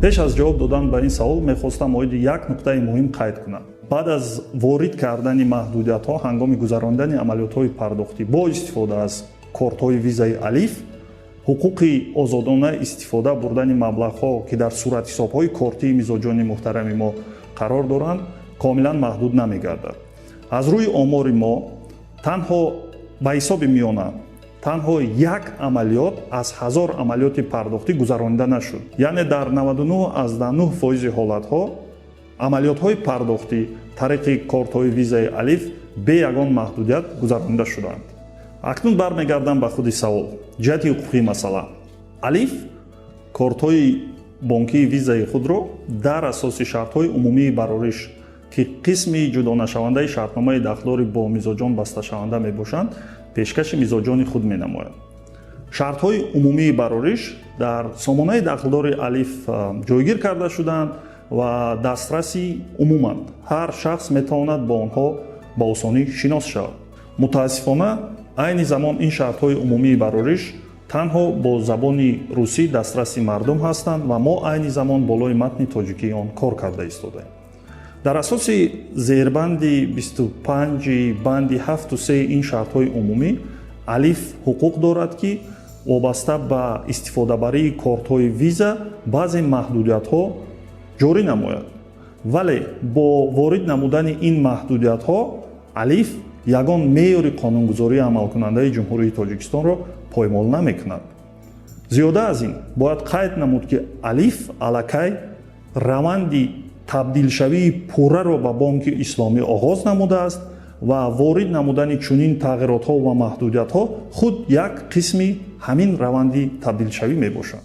Пеш аз ҷавоб додан ба ин савол мехостам оиди як нуқтаи муҳим қайд кунам. Баъд аз ворид кардани маҳдудиятҳо ҳангоми гузарондани амалиётҳои пардохтӣ бо истифода аз кортҳои Визаи Алиф, ҳуқуқи озодона истифода бурдани маблағҳо, ки дар суратҳисобҳои кортии мизоҷони муҳтарами мо қарор доранд, комилан маҳдуд намегардад. Аз рӯи омори мо, танҳо ба ҳисоби миёна танҳо як амалиёт аз 1000 амалиёти пардохтӣ гузаронида нашуд, яъне дар 99,9 фоизи ҳолатҳо амалиётҳои пардохтӣ тариқи кортҳои Визаи Алиф бе ягон маҳдудият гузаронида шуданд. Акнун бармегардам ба худи савол. Ҷиҳати ҳуқуқии масъала: Алиф кортҳои бонкии Визаи худро дар асоси шартҳои умумии барориш, ки қисми ҷудонашавандаи шартномаи дахлдори бо мизоҷон басташаванда мебошанд, пешкаши мизоҷони худ менамояд. Шартҳои умумии барориш дар сомонаи дахлдори Алиф ҷойгир карда шудаанд ва дастраси умуманд, ҳар шахс метавонад бо онҳо ба осонӣ шинос шавад. Мутаассифона, айни замон ин шартҳои умумии барориш танҳо бо забони русӣ дастраси мардум ҳастанд ва мо айни замон болои матни тоҷикии он кор карда истодаем. Дар асоси зербанди 25 банди 7-3 ин шартҳои умумӣ, Алиф ҳуқуқ дорад, ки вобаста ба истифодабарии кортҳои Виза баъзе маҳдудиятҳо ҷорӣ намояд, вале бо ворид намудани ин маҳдудиятҳо Алиф ягон меъёри қонунгузории амалкунандаи Ҷумҳурии Тоҷикистонро поймол намекунад. Зиёда аз ин, бояд қайд намуд, ки Алиф аллакай раванди табдилшавии пурраро ба бонки исломӣ оғоз намудааст ва ворид намудани чунин тағйиротҳо ва маҳдудиятҳо худ як қисми ҳамин раванди табдилшавӣ мебошад.